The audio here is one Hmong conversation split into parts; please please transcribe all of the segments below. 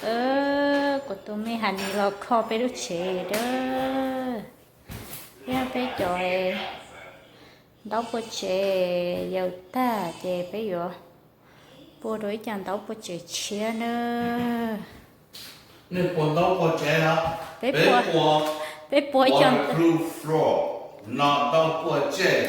Kuv tus me honey los kho peb lub tsev dab. Thiab peb cov ntaub pua tsev yaws tag ces peb yuav pua rau ib co ntaub pua tsev tshiab na. Nej pua ntaub pua tsev los? Peb peb pua, pua peb pua ib co waterproof floor, no ntaub pua tsev.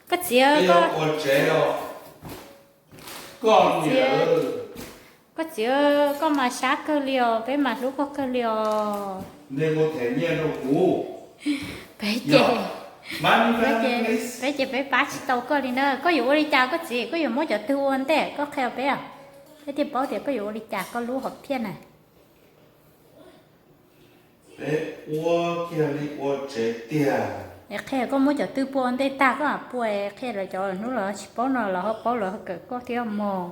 Koj txiv, peb yuav pua tsev os. Koj txiv, koj mas sab kawg li os, peb mas hlub koj kawg li os. Nej muab them nyiaj rau kuv. Peb ces, peb ces peb pab tsis tau koj li na. Koj yuav ua li cas koj txiv? Koj yuav muab cov twg ua ntej? Koj qhia peb, peb thiaj paub tias koj yuav ua li cas koj lub hom phiaj na. Peb ua kiag li ua tsev tiag. Es qhia koj muab cov twg pua ua ntej tag koj mam pua, qhia lawv cov hnub los tsis paub no los ho paub los ho kawm koj thiab mog.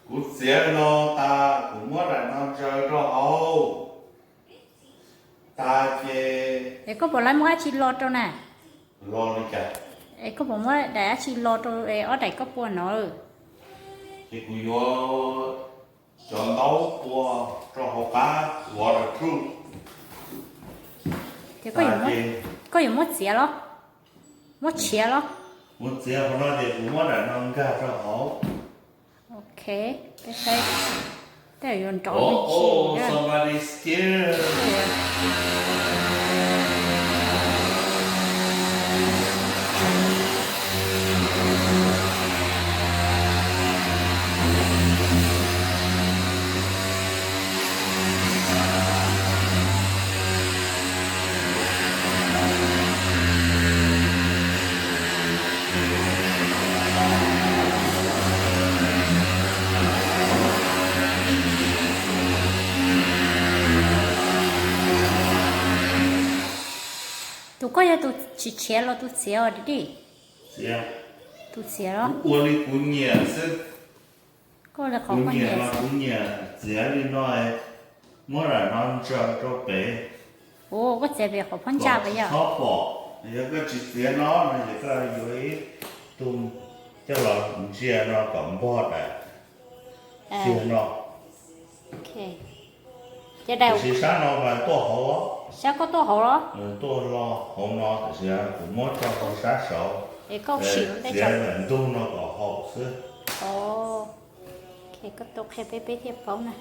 Kuv txiav no tas kuv muab daim no ntsaws rau hauv tas ces. Es koj puas laib muab dab tsi lo rau na? Lo li cas? Es koj puas muab daim dab tsi lo rau es ob daim koj pua no? Ces kuv yuav cov ntaub pua rau hauv qab waterproof. Ces koj yuav muab txiav los? Muab tshiav los? Muab txiav qhov no ces kuv muab daim no nkag rau hauv. Ok, peb saib, tej yuav nrov. Oh, oh, somebody scared. Tus koj yog tus tsis tshiav los tus txiav os Didi? Tus txiav los? Kuv ua li kuv nyiam xwb. Koj li qhov kuv nyiam los kuv nyiam txiav li no, muab daim no ntsaws rau pem. Ua koj txiav pem qhov phab ntsa pem yog? Txhob pom, yog koj tsis txiav no no ces koj yuav ib tug coj los ntsia no kom npog daim xyuag no. Tiam sis sab no mas tuaj hauv, sab koj tuaj hauv los? Tuaj los hauv no tiam sis kuv muab tso rau sab saud, es koj sim txiav ntug no kom haum xwb. Koj tuaj qhia peb peb thiaj paub na.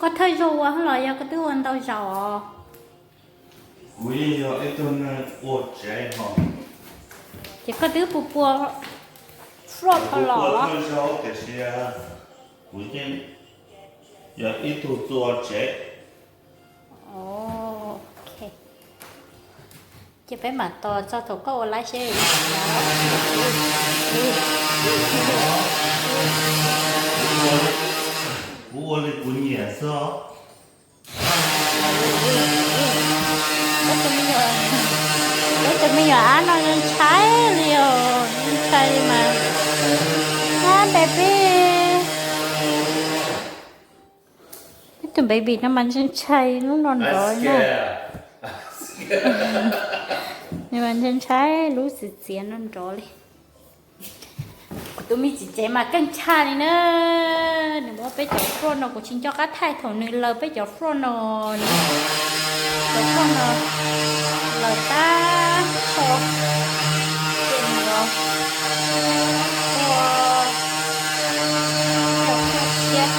Koj thawj zaug ua los yog koj twb ua ntau zaus os? Kuv yeej yog ib tug neeg ua tsev no. Ces koj twb pua pua floor los? Kuv pua thawj zaug tiam sis kuv yeej yog ib tug ua tsev. Ces peb mam tos txog thaum koj ua live seb. Kuv ua li kuv nyiam xwb. Peb tus me nyuam ab no ntshai li os, ntshai li mas. Ab, baby. Peb tus baby no mas ntshai ntshai lub no nrov na. Nws mas ntshai ntshai lub txiv txiav no nrov li. Kuv tus me txiv tsev mas keej tshaj li na. Nws muab peb cov floor no, kuv tsis nco qab thaij thaum nws laws peb cov floor no, nws cov floor no laws tab tso, ces nws los ua cov floor tshiab.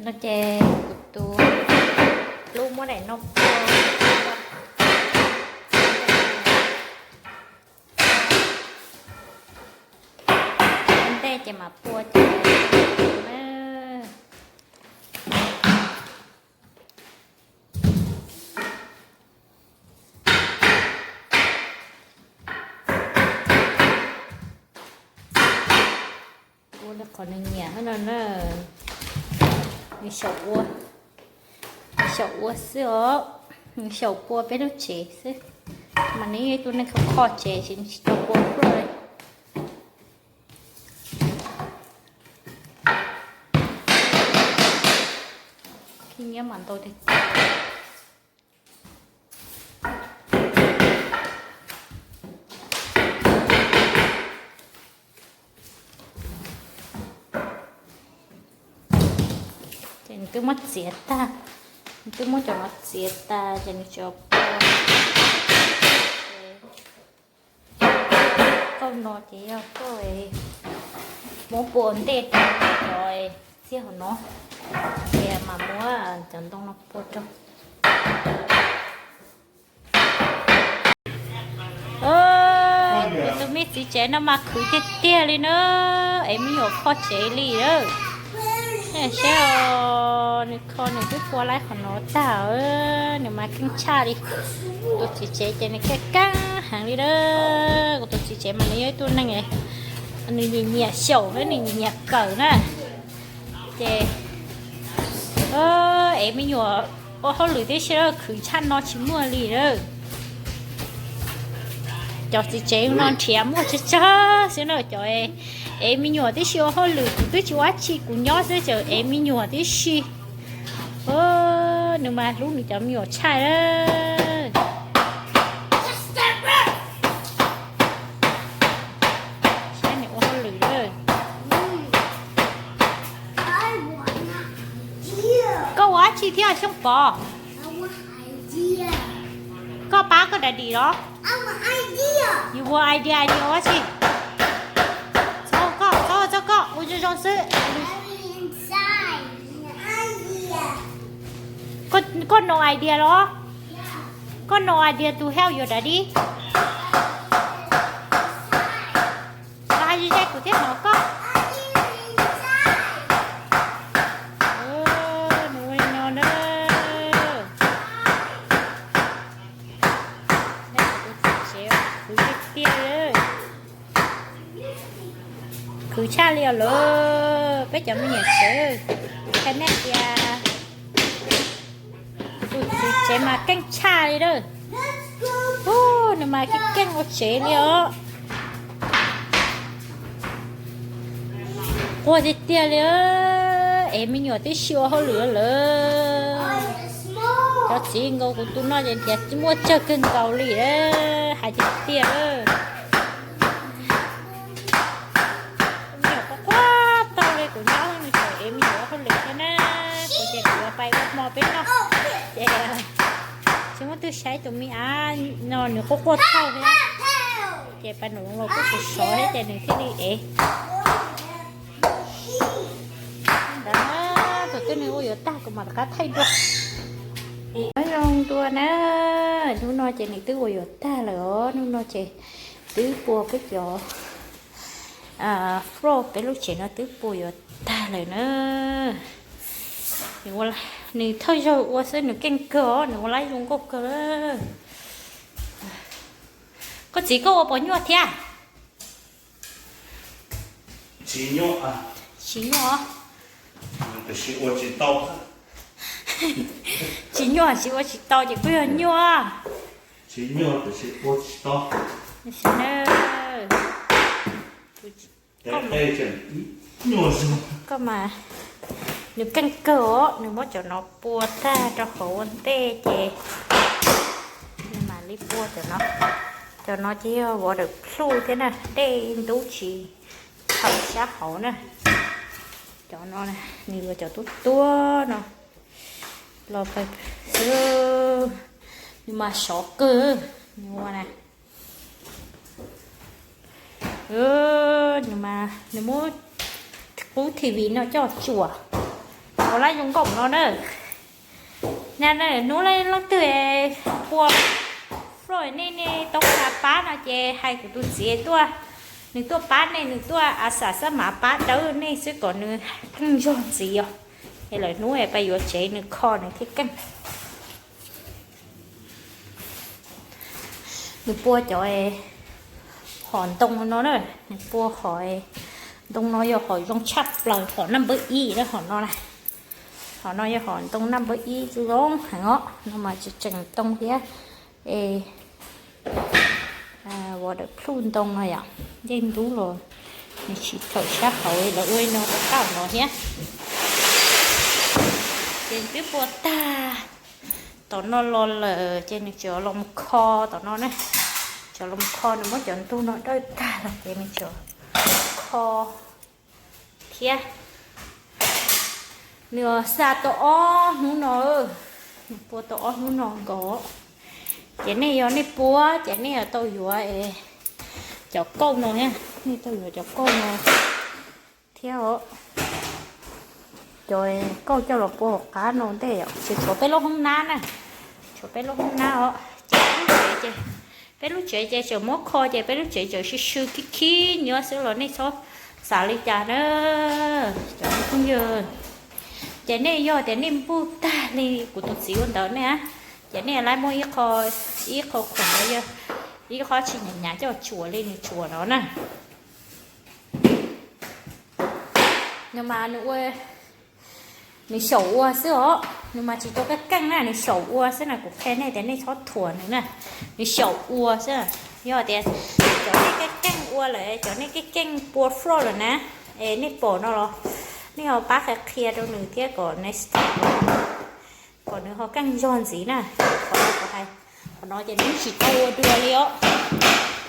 Ces kuv tus hlub muab daim no pua ua ntej ces mam pua ces na. Ua li qhov nws nyiam no na, nws xyaum ua, nws xyaum ua xwb os, nws xyaum pua peb lub tsev xwb. Mas nws yog ib tug neeg kho kho tsev ces nws tsis tau pua pluaj li. Khib nyiab mas ntau tiag tiag. Ces nws twb muab txiav tag, nws twb muab cov no txiav tag ces nws tsuas pua. Kauj no ces yog kauj muab pua ntej rau cov txiag hauv no, ces mam muab cov ntoo no pua rau. Kuv tus me txiv tsev no mas khwv tiag tiag li na, es me nyuam kho tsev li lawm. Saib os, nws kho nws twb pua laib qhov no tag, nws mas keej tshaj li. Kuv tus txiv tsev ces nws keej keej heev li lawm. Kuv tus txiv tsev mas nws yog ib tug neeg, nws nyiam nyiam xyaum thiab nws nyiam nyiam kawm na. Ces es me nyuam ua hauj lwm tib si, khwv tshaj no tsis muaj li lawm. Cov txiv tsev no nrhiav muaj tsawg tsawg xwb na cov. Es me nyuam tib si ua hauj lwm, kuv twb tsis ua dab tsi, kuv nyob xwb ces es me nyuam tib si. Nws mas hlub nws cov me nyuam tshaj. Saib nws ua hauj lwm lawm. Koj ua dab tsi thiab Xyooj Pov? Koj pab koj daddy los? Yus ua idea, idea ua dab tsi? Txhob koj, txhob txhob koj, ua zoo zoo xwb. Koj no idea los? Koj no idea to help your daddy? Los hais ze ze kuv thiaj hnov koj. Nws ua li no na. Kuv tiag tiag li. Khwv tshaj li os lawm peb cov me nyuam tsev. Kuv qhia nej tias tus txiv tsev mas keej tshaj li lawm. Ub, nws mas keej keej ua tsev li os. Quaj tiag tiag li, es me nyuam tib si ua hauj lwm lawm. Cov txiv nkaus kuv tus no ces nrhiav muaj tsawg kawg nkaus li, hais tiag tiag. Me nyuam quaj quaj tau li, kuv nyob nws tseem es me nyuam ua hauj lwm thiab na. Kuv ces kuv yuav pais ua hmo peb noj, ces tsis muaj twg saib tus me av no, nws quaj quaj tau thiab. Ces pais nram zoov los kuj sov sov thiab ces nws thiaj li ev. Ntawd na, thaum twg nws ua yuav tag kuv mam rov qab thaij dua. Nyob zoo dua na, hnub no ces nws twb ua yuav tag lawm os. Hnub no ces twb pua peb cov floor, peb lub tsev no twb pua yuav tag lawm na. Nws thawj zaug ua xwb nws keej kawg os, nws ua lab zoo nkauj kawg. Koj txiv, koj ua puas nyuaj thiab? Tsis nyuaj, tsis nyuaj. Tsis nyuaj, tsis ua tsis tau ces kuj yog nyuaj. Tsis nyuaj, tab sis ua tsis tau. Koj mas, nws keej kawg os, nws muab cov no pua tag rau hauv ua ntej ces nws mam li pua cov no. Cov no ces yog waterproof thiab na, dej ntub tsis txhaum sab hauv na. Cov no, nws yuav cov tuab tuab no los pais xwb, nws mas sov kawg, nws ua na. Nws mas nws muab qub T V no coj tsuam, Ua lab zoo nkauj no na. Na, hnub leej twg pua floor nej nej toob na pab no ces hais kuv tus txiv tuaj, nws tuaj pab nej, nws tuaj a xam xab mav pab dawb nej xwb kom nws keej zog ntxiv os. Es lawm hnub pab yuav tsev nws kho nws thiaj keej. Nws pua cov hom ntoo no na, nws pua hom ntoo no yog hom zoo tshaj plaws, hom number ib na, hom no na. Hom no yog hom ntoo number ib zoo heev os, no mas tseem tseem ntoo thiab. Es waterproof ntoo no yom, ncej ntub los nws tsis tawm sab hauv, lawv ua li no rau qab no thiab. Ces twb pua tag tom no los lawm ces nws tseem los kho tom no na. Tseem los kho, nws muab cov ntug no dawj tag los ces nws tseem kho thiab. Nws xa tau ob hnub no, nws pua tau ob hnub no nkaus. Ces nej yog nej pua ces nej yuav tau yuav cov kauj no, nej tau yuav cov kauj no thiab os. Cov kauj coj los pua hauv qab no ntej os, tseem tshuav peb lub hoob nab na, tshuav peb lub hoob nab os. Ces peb lub tsev ces tseem muab kho ces peb lub tsev tseem sw sw khib khib nyob xwb los nej txhob xav li cas na cov phooj ywg. Ces nej yog tias nej npuj tag li kuv tus txiv ua ntawd ne, ces nej lawv muab ib qho khoom los yog ib qho tsis hnyav hnyav coj tsuam li nws tsuam no na. Nws mas nws ua, nws xyaum ua xwb os, nws mas tsis tau keej keej na, nws xyaum ua xwb na, kuv qhia nej tias nej txhob thuam nws na, nws xyaum ua xwb. Yog tias cov nej keej keej ua lawm, cov nej keej keej pua floor lawm na, es nej pom no los nej ho pab qhia qhia rau nws thiab kom next time kom nws ho keej zog ntxiv na. Qhov no ces nws tsis tau ua dua li os.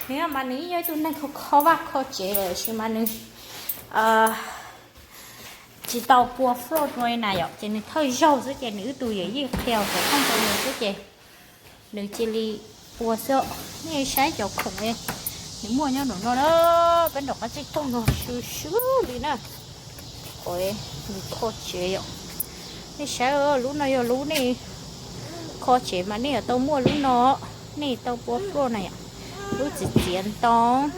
Nws mas nws yog ib tug neeg kho vaj kho tsev lawm tiam sis mas nws tsis tau pua floor dua li na yom, ces nws thawj zaug xwb ces nws wb tus yawm yij qhia kom thooj rau nws xwb ces nws cia li ua xwb. Nej saib cov khoom nws muaj nyob nraum no na, peb nram qab tsib taug no sw sw li na. Qhov nws kho tsev yom, nej saib lub no yog lub nej kho tsev mas nej yuav tau muaj lub no, nej tau pua floor na yom, lub txiv txiav ntoo.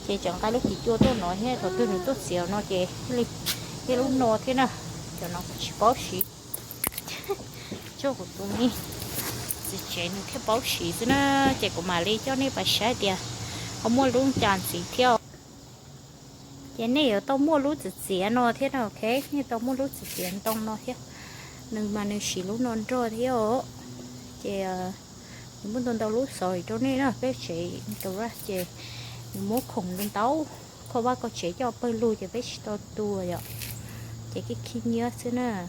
Ces tseem nqa lub kis cua tuaj no thiab, thaum twg nws tuaj txiav no ces thiaj li, thiaj lub no thiab na. Cov no kuv tsis paub siv, tsuas kuv tus me txiv tsev nws thiaj paub siv xwb na. Ces kuv mam li coj nej pais saib tias ho muaj lub cas ntxiv thiab. Ces nej yuav tau muaj lub txiv txiav no thiab na, ok, nej tau muaj lub txiv txiav ntoo no thiab. Nws mas nws siv lub no nrog thiab os. Ces nws muaj ntau ntau lub xov rau nej na, peb tsev garage ces nws muab khoom ntau ntau, kho vaj kho tsev coj pawg lug ces peb tsis tau tua yom, ces khib khib nyiab xwb na.